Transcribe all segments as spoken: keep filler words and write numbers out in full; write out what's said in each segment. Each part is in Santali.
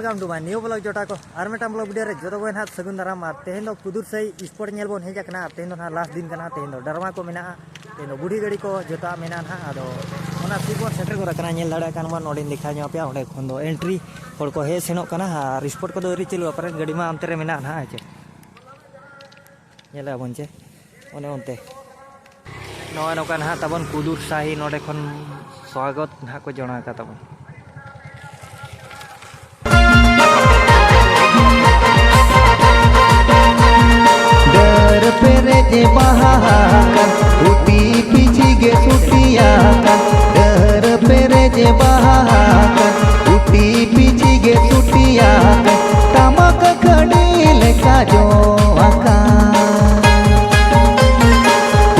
ᱜᱟᱢ ᱰᱩᱵᱟ ᱱᱤᱭᱩ ᱵᱞᱚᱜ ᱡᱚᱴᱟ ᱠᱚ, ᱟᱨ ᱢᱤᱫᱴᱟᱝ ᱵᱞᱚᱜ ᱵᱷᱤᱰᱤᱭᱳ ᱨᱮ ᱡᱚᱛᱚ ᱠᱚ ᱱᱟᱦᱟᱜ ᱥᱟᱹᱜᱩᱱ ᱫᱟᱨᱟᱢ᱾ ᱟᱨ ᱛᱮᱦᱮᱧ ᱫᱚ ᱠᱩᱫᱩᱨ ᱥᱟᱹᱭ ᱥᱯᱚᱴ ᱧᱮᱞ ᱵᱚᱱ ᱦᱮᱡ ᱟᱠᱟᱱᱟ᱾ ᱟᱨ ᱛᱮᱦᱮᱧ ᱫᱚ ᱱᱟᱦᱟᱜ ᱞᱟᱥᱴ ᱫᱤᱱ ᱠᱟᱱᱟ᱾ ᱛᱮᱦᱮᱧ ᱫᱚ ᱰᱨᱟᱢᱟ ᱠᱚ ᱢᱮᱱᱟᱜᱼᱟ, ᱛᱮᱦᱮᱧ ᱫᱚ ᱵᱩᱰᱷᱤ ᱜᱟᱹᱰᱤ ᱠᱚ ᱡᱚᱛᱚᱣᱟᱜ ᱢᱮᱱᱟᱜᱼᱟ ᱱᱟᱦᱟᱜ᱾ ᱟᱫᱚ ᱚᱱᱟ ᱥᱩᱨ ᱵᱚᱱ ᱥᱮᱴᱮᱨ ᱜᱚᱫ ᱟᱠᱟᱱᱟ᱾ ᱧᱮᱞ ᱫᱟᱲᱮᱭᱟᱜ ᱠᱟᱱ ᱵᱚᱱ, ᱱᱚᱸᱰᱮᱧ ᱫᱮᱠᱷᱟᱣ ᱧᱚᱜ ᱟᱯᱮᱭᱟ᱾ ᱚᱸᱰᱮ ᱠᱷᱚᱱ ᱫᱚ ᱮᱱᱴᱨᱤ, ᱦᱚᱲ ᱠᱚ ᱦᱮᱡ ᱥᱮᱱᱚᱜ ᱠᱟᱱᱟ᱾ ᱟᱨ ᱥᱯᱚᱴ ᱠᱚᱫᱚ ᱟᱹᱣᱨᱤ ᱪᱟᱹᱞᱩᱜᱼᱟ, ᱯᱟᱞᱮᱱ ᱜᱟᱹᱰᱤ ᱢᱟ ᱚᱱᱛᱮ ᱨᱮ ᱢᱮᱱᱟᱜᱼᱟ ᱱᱟᱦᱟᱜ, ᱦᱮᱸ ᱪᱮ? ᱧᱮᱞᱮᱫᱼᱟ ᱵᱚᱱ ᱪᱮ ᱚᱱᱮ ᱚᱱᱛᱮ᱾ ᱱᱚᱜᱼᱚᱭ ᱱᱚᱝᱠᱟ ᱱᱟᱦᱟᱜ ᱛᱟᱵᱚᱱ ᱠᱩᱫᱩᱨ ᱥᱟᱦᱤ, ᱱᱚᱰᱮ ᱠᱷᱚᱱ ᱥᱣᱟᱜᱚᱛ ᱱᱟᱦᱟᱜ ᱠᱚ ᱡᱚᱲᱟᱣ ᱟᱠᱟᱫ ᱛᱟᱵᱚᱱ᱾ ᱰᱟᱹᱨ ᱯᱮᱨᱮᱡ ᱵᱟᱦᱟ ᱟᱠᱟᱱ, ᱩᱴᱤ ᱯᱤᱪᱷᱤ ᱜᱮ ᱥᱩᱴᱤ ᱟᱠᱟᱱ᱾ ᱰᱟᱹᱨ ᱯᱮᱨᱮᱡ ᱵᱟᱦᱟ ᱟᱠᱟᱱ, ᱩᱴᱤ ᱯᱤᱪᱷᱤ ᱜᱮ ᱥᱩᱴᱤ ᱟᱠᱟᱱ᱾ ᱴᱟᱢᱟᱠ ᱠᱷᱟᱹᱰᱤ ᱞᱮᱠᱟ ᱡᱚ ᱟᱠᱟᱱ᱾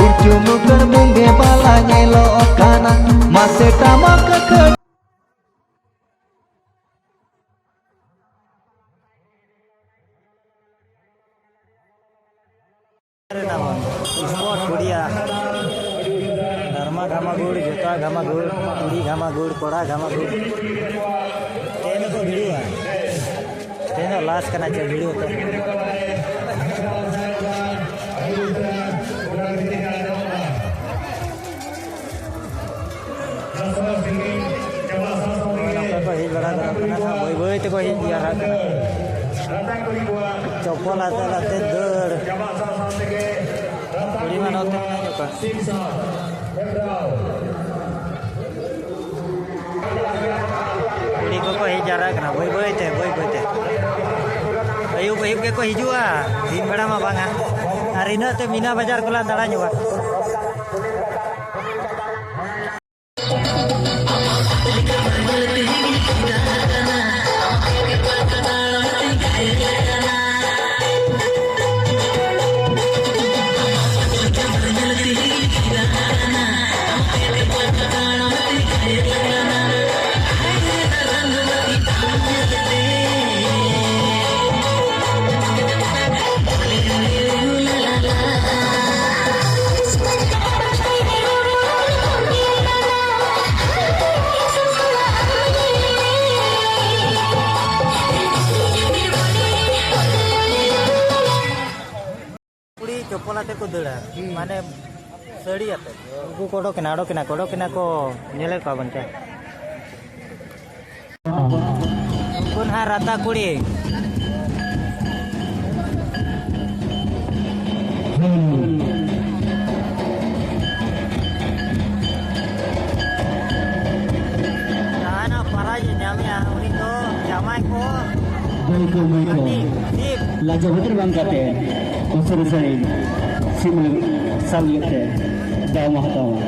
ᱩᱨᱡᱩ ᱢᱩᱠᱟᱹᱲ ᱵᱩᱸᱜᱮ ᱵᱟᱞᱟ ᱧᱮᱞᱚᱜ ᱠᱟᱱᱟ, ᱢᱟᱥᱮ ᱴᱟᱢᱟᱠ ᱠᱷᱟᱹᱰᱤ᱾ ᱨᱮᱱᱟᱜ ᱵᱚᱱ ᱥᱯᱚᱴ ᱠᱩᱲᱤᱭᱟ᱾ ᱰᱟᱨᱢᱟ ᱜᱷᱟᱢᱟᱜᱩᱲ, ᱡᱚᱛᱚ ᱜᱷᱟᱢᱟᱜᱩᱲ, ᱠᱩᱲᱤ ᱜᱷᱟᱢᱟᱜᱩᱲ, ᱠᱚᱲᱟ ᱜᱷᱟᱢᱟᱜᱩᱲ᱾ ᱛᱮᱦᱮᱧ ᱫᱚᱠᱚ ᱵᱷᱤᱲᱩᱜᱼᱟ᱾ ᱛᱮᱦᱮᱧ ᱫᱚ ᱞᱟᱥ ᱠᱟᱱᱟ ᱪᱮ ᱵᱷᱤᱲᱩ ᱠᱚ᱾ ᱱᱚᱝᱠᱟ ᱠᱚ ᱦᱮᱡ ᱵᱟᱲᱟ ᱜᱚᱫᱚᱜ ᱠᱟᱱᱟ ᱦᱟᱸᱜ, ᱵᱟᱹᱭ ᱵᱟᱹᱭ ᱛᱮᱠᱚ ᱦᱮᱡ ᱡᱟᱣᱨᱟᱜ ᱠᱟᱱᱟ᱾ ᱪᱚᱯᱚᱞ ᱟᱛᱮ ᱟᱛᱮ ᱫᱟᱹᱲ᱾ ᱠᱩᱲᱤ ᱢᱟ ᱱᱚᱛᱮ ᱢᱮᱱᱟᱜ ᱧᱚᱜ ᱠᱚᱣᱟ᱾ ᱠᱩᱲᱤ ᱠᱚᱠᱚ ᱦᱮᱡ ᱡᱟᱣᱨᱟᱜ ᱠᱟᱱᱟ ᱵᱟᱹᱭ ᱵᱟᱹᱭ ᱛᱮ, ᱵᱟᱹᱭ ᱵᱟᱹᱭ ᱛᱮ᱾ ᱟᱹᱭᱩᱵ ᱟᱹᱭᱩᱵ ᱜᱮᱠᱚ ᱦᱤᱡᱩᱜᱼᱟ, ᱫᱤᱱ ᱵᱮᱲᱟ ᱢᱟ ᱵᱟᱝᱟ᱾ ᱟᱨ ᱤᱱᱟᱹᱜ ᱛᱮ ᱢᱤᱱᱟ ᱵᱟᱡᱟᱨ ᱠᱚᱞᱟᱝ ᱫᱟᱬᱟ ᱧᱚᱜᱟ᱾ ᱟᱛᱮ ᱠᱚ ᱫᱟᱹᱲᱟ, ᱢᱟᱱᱮ ᱥᱟᱹᱲᱤ ᱟᱛᱮ᱾ ᱩᱱᱠᱩ ᱠᱚ ᱚᱰᱚᱠ ᱮᱱᱟ, ᱚᱰᱚᱠ ᱮᱱᱟ ᱠᱚ, ᱚᱰᱚᱠ ᱮᱱᱟ ᱠᱚ, ᱧᱮᱞᱮᱫ ᱠᱚᱣᱟ ᱵᱚᱱ ᱪᱮ᱾ ᱩᱱᱠᱩ ᱱᱟᱦᱟᱜ ᱨᱟᱛᱟ ᱠᱩᱲᱤ᱾ ᱡᱟᱦᱟᱱᱟᱜ ᱯᱟᱨᱟᱡᱽ ᱮ ᱧᱟᱢᱮᱜᱼᱟ, ᱩᱱᱤ ᱫᱚ ᱡᱟᱶᱟᱭ ᱠᱚ ᱫᱟᱹᱭ ᱠᱚ ᱢᱟᱹᱭ ᱠᱚ, ᱥᱤᱵ᱾ ᱞᱟᱡᱟ ᱵᱚᱛᱚᱨ ᱵᱟᱝ ᱠᱟᱛᱮ ᱩᱥᱟᱹᱨᱟ ᱩᱥᱟᱹᱨᱟ ᱥᱤᱢ ᱞᱟᱹᱜᱤᱫ, ᱥᱟᱵ ᱞᱟᱹᱜᱤᱫ ᱛᱮ ᱫᱟᱣ ᱢᱟ ᱦᱟᱛᱟᱣ ᱢᱟ᱾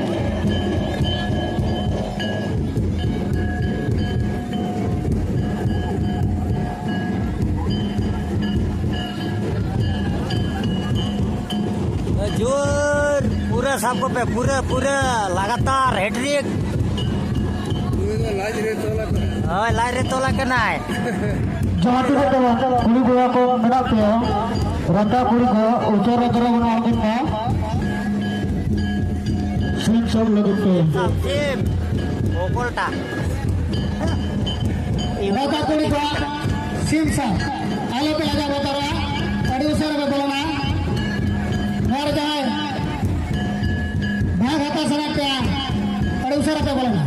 ᱡᱳᱨ, ᱯᱩᱨᱟᱹ ᱥᱟᱵ ᱠᱚᱯᱮ, ᱯᱩᱨᱟᱹ, ᱯᱩᱨᱟᱹ ᱞᱟᱜᱟᱛᱟᱨ ᱦᱮᱴᱨᱤᱠ᱾ ᱩᱱᱤ ᱫᱚ ᱞᱟᱡ ᱨᱮ ᱛᱚᱞ ᱟᱠᱟᱱᱟ᱾ ᱦᱳᱭ, ᱞᱟᱡ ᱨᱮ ᱛᱚᱞ ᱟᱠᱟᱱᱟᱭ᱾ ᱡᱟᱦᱟᱸ ᱛᱤᱱᱟᱹᱜ ᱛᱟᱵᱚᱱ ᱠᱩᱲᱤ ᱠᱚᱲᱟ ᱠᱚ ᱢᱮᱱᱟᱜ ᱯᱮᱭᱟ, ᱨᱟᱠᱟ ᱠᱩᱲᱤ ᱠᱚ ᱩᱪᱟᱹᱨ ᱨᱮ ᱵᱚᱱ ᱟᱬᱜᱚᱱ ᱢᱟ᱾ ᱥᱤᱢ ᱥᱟᱵ ᱞᱟᱹᱜᱤᱫ ᱛᱮ᱾ ᱥᱤᱢ, ᱵᱚᱠᱚᱞᱴᱟ᱾ ᱨᱟᱠᱟ ᱠᱩᱲᱤ ᱠᱚ ᱥᱤᱢ ᱥᱟᱵ, ᱟᱞᱚ ᱯᱮ ᱞᱟᱡᱟ ᱵᱚᱛᱚᱨᱚᱜᱼᱟ, ᱟᱹᱰᱤ ᱩᱥᱟᱹᱨᱟ ᱯᱮ ᱵᱚᱞᱚᱱᱟ᱾ ᱱᱚᱣᱟ ᱨᱮ ᱡᱟᱦᱟᱸᱭ ᱵᱷᱟᱜᱽ ᱦᱟᱛᱟᱣ ᱥᱟᱱᱟ ᱯᱮᱭᱟ, ᱟᱹᱰᱤ ᱩᱥᱟᱹᱨᱟ ᱯᱮ ᱵᱚᱞᱚᱱᱟ᱾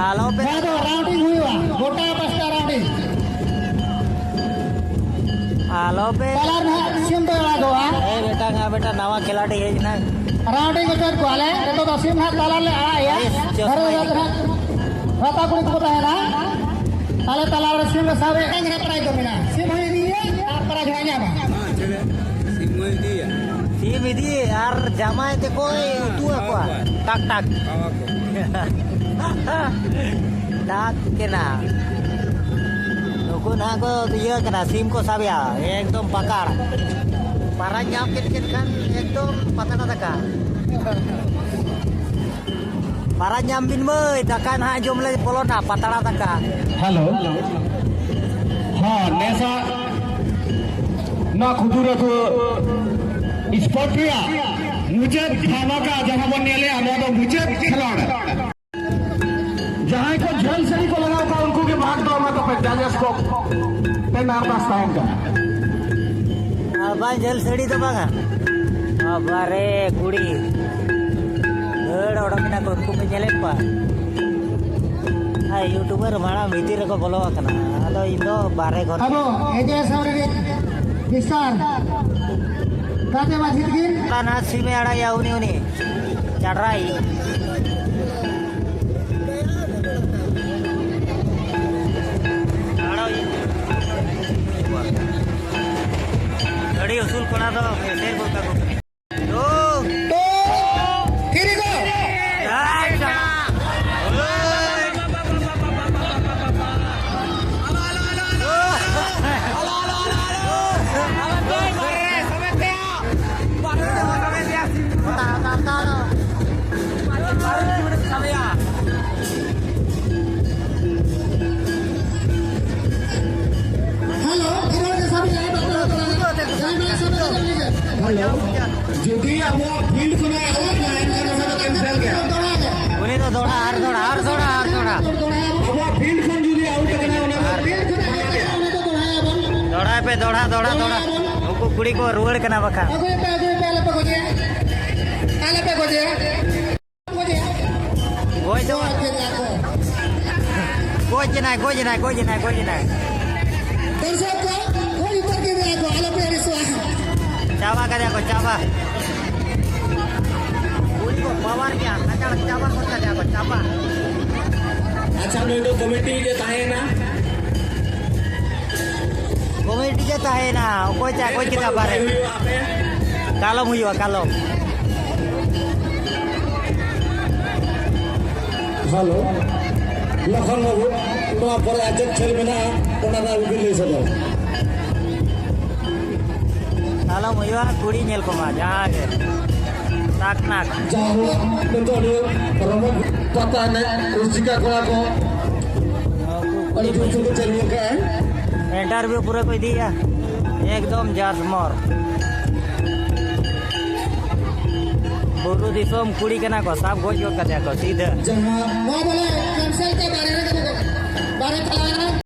ᱟᱞᱚ ᱯᱮ ᱱᱚᱣᱟ ᱫᱚ ᱨᱟᱣᱰᱤᱝ ᱦᱩᱭᱩᱜᱼᱟ, ᱜᱚᱴᱟ ᱯᱟᱥᱴᱟ ᱨᱟᱣᱰᱤᱝ᱾ ᱟᱞᱚ ᱯᱮ ᱛᱟᱞᱟ ᱨᱮ ᱱᱟᱦᱟᱜ ᱥᱤᱢ ᱫᱚ ᱟᱲᱟᱜᱚᱜᱼᱟ᱾ ᱮ ᱵᱮᱴᱟ, ᱱᱟ ᱵᱮᱴᱟ, ᱱᱟᱣᱟ ᱠᱷᱤᱞᱟᱲᱤ ᱦᱮᱡ ᱮᱱᱟᱭ᱾ ᱨᱟᱣᱰᱤᱝ ᱦᱚᱪᱚᱭᱮᱫ ᱠᱚᱣᱟᱞᱮ, ᱱᱤᱛᱚᱜ ᱫᱚ ᱥᱤᱢ ᱱᱟᱦᱟᱜ ᱛᱟᱞᱟ ᱨᱮᱞᱮ ᱟᱲᱟᱜ ᱮᱭᱟ᱾ ᱟᱭᱮᱥ, ᱪᱚᱥᱢᱟ ᱫᱷᱟᱨᱮ ᱫᱷᱟᱨᱮ ᱱᱟᱦᱟᱜ ᱨᱟᱛᱟ ᱠᱩᱲᱤ ᱠᱚᱠᱚ ᱛᱟᱦᱮᱱᱟ, ᱟᱞᱮ ᱛᱟᱞᱟ ᱨᱮ ᱥᱤᱢ ᱞᱮ ᱥᱟᱵ ᱮᱫ ᱠᱟᱱ ᱜᱮ ᱯᱨᱟᱭᱤᱡᱽ ᱫᱚ ᱢᱮᱱᱟᱜᱼᱟ᱾ ᱥᱤᱢ ᱦᱚᱸᱭ ᱤᱫᱤᱭᱮᱭᱟ ᱟᱨ ᱯᱨᱟᱭᱤᱡᱽ ᱦᱚᱸᱭ ᱧᱟᱢᱟ᱾ ᱦᱮᱸ, ᱪᱮᱫ? ᱥᱤᱢ ᱦᱚᱸᱭ ᱤᱫᱤᱭᱟ᱾ ᱥᱤᱢ ᱤᱫᱤ ᱟᱨ ᱡᱟᱢᱟᱭ ᱛᱮᱠᱚᱭ ᱦᱮᱸ, ᱩᱛᱩ ᱟᱠᱚᱣᱟ᱾ ᱠᱷᱟᱣᱟ ᱠᱚᱣᱟ᱾ ᱴᱟᱠ ᱴᱟᱠ᱾ ᱠᱷᱟᱣᱟ ᱠᱚ᱾ ᱴᱟᱠ ᱠᱮᱱᱟ᱾ ᱱᱩᱠᱩ ᱱᱟᱦᱟᱜ ᱠᱚ ᱤᱭᱟᱹ ᱠᱟᱱᱟ, ᱥᱤᱢ ᱠᱚ ᱥᱟᱵᱮᱭᱟ, ᱮᱠᱫᱚᱢ ᱯᱟᱠᱟᱲ᱾ ᱯᱟᱨᱟ ᱧᱟᱢ ᱠᱮᱫ ᱠᱮᱫ ᱠᱷᱟᱱ ᱮᱠᱫᱚᱢ ᱯᱟᱛᱲᱟ ᱫᱟᱠᱟ᱾ ᱯᱟᱨᱟ ᱧᱟᱢ ᱵᱤᱱ ᱢᱟᱹᱭ, ᱫᱟᱠᱟ ᱱᱟᱦᱟᱜ ᱡᱚᱢ ᱞᱮ ᱵᱚᱞᱚᱱᱟ, ᱯᱟᱛᱲᱟ ᱫᱟᱠᱟ᱾ ᱦᱮᱞᱳ᱾ ᱦᱚᱸ, ᱱᱮᱥᱟ ᱱᱚᱣᱟ ᱠᱷᱩᱫᱩᱨ ᱟᱹᱛᱩ ᱥᱯᱳᱨᱴ ᱨᱮᱭᱟᱜ ᱢᱩᱪᱟᱹᱫ ᱫᱷᱟᱢᱟᱠᱟ ᱡᱟᱦᱟᱸ ᱵᱚᱱ ᱧᱮᱞᱮᱜᱼᱟ, ᱱᱚᱣᱟ ᱫᱚ ᱢᱩᱪᱟᱹᱫ ᱠᱷᱮᱞᱳᱰ᱾ ᱡᱟᱦᱟᱸᱭ ᱠᱚ ᱡᱷᱟᱹᱞ ᱥᱟᱹᱲᱤ ᱠᱚ ᱞᱟᱜᱟᱣ ᱠᱟᱜᱼᱟ, ᱩᱱᱠᱩ ᱜᱮ ᱵᱷᱟᱜᱽ ᱫᱚ ᱮᱢᱟ ᱠᱚᱯᱮ, ᱡᱟᱞᱮᱥ ᱠᱚ ᱯᱮ ᱱᱟᱨᱵᱟᱥ ᱛᱟᱦᱮᱱ ᱠᱟᱱᱟ᱾ ᱟᱨ ᱵᱟᱝ ᱡᱷᱟᱹᱞ ᱥᱟᱹᱲᱤ ᱫᱚ ᱵᱟᱝᱟ᱾ ᱵᱟᱨᱮ ᱠᱩᱲᱤ ᱫᱟᱹᱲ ᱚᱰᱚᱠ ᱮᱱᱟ ᱠᱚ, ᱩᱱᱠᱩ ᱯᱮ ᱧᱮᱞᱮᱫ ᱠᱚᱣᱟ? ᱟᱨ ᱭᱩᱴᱩᱵᱟᱨ ᱢᱟᱲᱟᱝ ᱵᱷᱤᱛᱤᱨ ᱨᱮᱠᱚ ᱵᱚᱞᱚ ᱟᱠᱟᱱᱟ᱾ ᱟᱫᱚ ᱤᱧ ᱫᱚ ᱵᱟᱨᱦᱮ ᱜᱷᱚᱨ ᱟᱵᱚ ᱮᱡᱮ ᱥᱟᱶᱨᱤᱱ ᱢᱤᱥᱴᱟᱨ ᱜᱟᱛᱮ ᱢᱟᱹᱡᱷᱤ ᱛᱟᱹᱠᱤᱱ᱾ ᱚᱱᱟ ᱥᱤᱢᱮ ᱟᱲᱟᱜ ᱮᱭᱟ ᱩᱱᱤ, ᱩᱱᱤ ᱪᱟᱰᱨᱟᱭ᱾ ᱟᱹᱰᱤ ᱩᱥᱩᱞ ᱠᱚᱲᱟ ᱫᱚ ᱮᱥᱮᱨ ᱜᱚᱫ ᱠᱟᱠᱚ ᱠᱟᱱᱟ᱾ ᱳ! ᱛᱚ, ᱯᱷᱤᱨ ᱜᱚ᱾ ᱟᱪᱪᱷᱟ᱾ Hello, hello. ᱡᱩᱫᱤ ᱟᱵᱚᱣᱟᱜ ᱯᱷᱤᱞᱰ ᱠᱷᱚᱱᱟᱜ ᱟᱣᱩᱴ ᱮᱱᱟ, ᱮᱱᱠᱷᱟᱱ ᱚᱱᱟ ᱫᱚ ᱠᱮᱱᱥᱮᱞ ᱜᱮᱭᱟ᱾ ᱩᱱᱤ ᱫᱚ ᱫᱚᱦᱲᱟ, ᱟᱨ ᱫᱚᱦᱲᱟ, ᱟᱨ ᱫᱚᱦᱲᱟ, ᱟᱨ ᱫᱚᱦᱲᱟ᱾ ᱟᱵᱚᱣᱟᱜ ᱯᱷᱤᱞᱰ ᱠᱷᱚᱱ ᱡᱩᱫᱤ ᱟᱣᱩᱴ ᱟᱠᱟᱱᱟ, ᱚᱱᱟ ᱫᱚ ᱟᱨ ᱫᱚᱦᱲᱟᱭ ᱯᱮ, ᱫᱚᱦᱲᱟ, ᱫᱚᱦᱲᱟ, ᱫᱚᱦᱲᱟ᱾ ᱩᱱᱠᱩ ᱠᱩᱲᱤ ᱠᱚ ᱨᱩᱣᱟᱹᱲ ᱠᱟᱱᱟ ᱵᱟᱠᱷᱟᱱ᱾ ᱟᱹᱜᱩᱭ ᱯᱮ, ᱟᱹᱜᱩᱭ ᱯᱮ, ᱟᱞᱚ ᱯᱮ ᱜᱚᱡᱮᱭᱟ᱾ ᱟᱞᱚ ᱯᱮ ᱜᱚᱡᱮᱭᱟ᱾ ᱜᱚᱡ ᱫᱚ ᱵᱟᱝ᱾ ᱜᱚᱡ ᱮᱱᱟᱭ, ᱜᱚᱡ ᱮᱱᱟᱭ, ᱜᱚᱡ ᱮᱱᱟᱭ, ᱜᱚᱡ ᱮᱱᱟᱭ᱾ ᱫᱚᱨᱥᱚᱠ ᱠᱚ, ᱜᱚᱡ ᱩᱛᱟᱹᱨ ᱠᱮᱫᱮᱭᱟ ᱠᱚ, ᱟᱞᱚ ᱯᱮ ᱟᱹᱲᱤᱥᱚᱜᱼᱟ᱾ ᱪᱟᱵᱟ ᱠᱟᱫᱮᱭᱟ ᱠᱚ, ᱪᱟᱵᱟ᱾ ᱜᱚᱡ ᱠᱚ ᱯᱟᱣᱟᱨ ᱜᱮᱭᱟ, ᱠᱟᱪᱟᱲ ᱪᱟᱵᱟ ᱜᱚᱫ ᱠᱟᱫᱮᱭᱟ ᱠᱚ, ᱪᱟᱵᱟ᱾ ᱟᱪᱪᱷᱟ, ᱱᱩᱭ ᱫᱚ ᱠᱚᱢᱤᱴᱤ ᱨᱮ ᱛᱟᱦᱮᱸᱭᱮᱱᱟ᱾ ᱠᱚᱢᱤᱴᱤ ᱜᱮ ᱛᱟᱦᱮᱸᱭᱮᱱᱟ, ᱚᱠᱚᱭ ᱪᱟ ᱚᱠᱚᱭ ᱠᱮᱫᱟ ᱵᱟᱨᱮ᱾ ᱠᱟᱞᱚᱢ ᱦᱩᱭᱩᱜᱼᱟ, ᱠᱟᱞᱚᱢ᱾ ᱦᱮᱞᱳ, ᱞᱚᱠᱷᱚᱱ ᱵᱟᱹᱵᱩ, ᱱᱚᱣᱟ ᱯᱚᱨᱮ ᱟᱨ ᱪᱮᱫ ᱠᱷᱮᱞ ᱢᱮᱱᱟᱜᱼᱟ, ᱚᱱᱟ ᱨᱮᱱᱟᱜ ᱨᱩᱴᱤᱱ ᱞᱟᱹᱭ ᱥᱚᱫᱚᱨ᱾ ᱠᱟᱞᱚᱢ ᱦᱩᱭᱩᱜᱼᱟ, ᱠᱩᱲᱤ ᱧᱮᱞ ᱠᱚᱢᱟ ᱡᱟᱦᱟᱸ ᱜᱮ᱾ ᱴᱟᱠ ᱴᱟᱠ᱾ ᱡᱟᱭᱦᱳᱠ, ᱱᱤᱛᱚᱜ ᱟᱹᱰᱤ ᱨᱚᱢᱚᱡᱽ ᱯᱟᱛᱟ ᱮᱱᱮᱡ ᱨᱩᱥᱤᱠᱟ ᱠᱚᱲᱟ ᱠᱚ ᱟᱹᱰᱤ ᱡᱳᱨ ᱥᱳᱨ ᱠᱚ ᱪᱟᱹᱞᱩ ᱟᱠᱟᱫᱼᱟ᱾ ᱤᱱᱴᱟᱨᱵᱷᱤᱭᱩ ᱯᱩᱨᱟᱹ ᱠᱚ ᱤᱫᱤᱭᱮᱫᱼᱟ, ᱮᱠᱫᱚᱢ ᱡᱟᱥᱢᱚᱨ᱾ ᱵᱩᱨᱩ ᱫᱤᱥᱚᱢ ᱠᱩᱲᱤ ᱠᱟᱱᱟ ᱠᱚ, ᱥᱟᱵ ᱜᱚᱡ ᱜᱚᱫ ᱠᱟᱫᱮᱭᱟ ᱠᱚ ᱥᱤᱫᱷᱟᱹ᱾ ᱡᱟᱦᱟᱸ ᱱᱚᱣᱟ ᱵᱚᱞᱮ ᱠᱮᱱᱥᱮᱞ ᱛᱮ ᱵᱟᱨᱦᱮ ᱨᱮ ᱵᱟᱨᱦᱮ ᱪᱟᱞᱟᱣ ᱮᱱᱟ᱾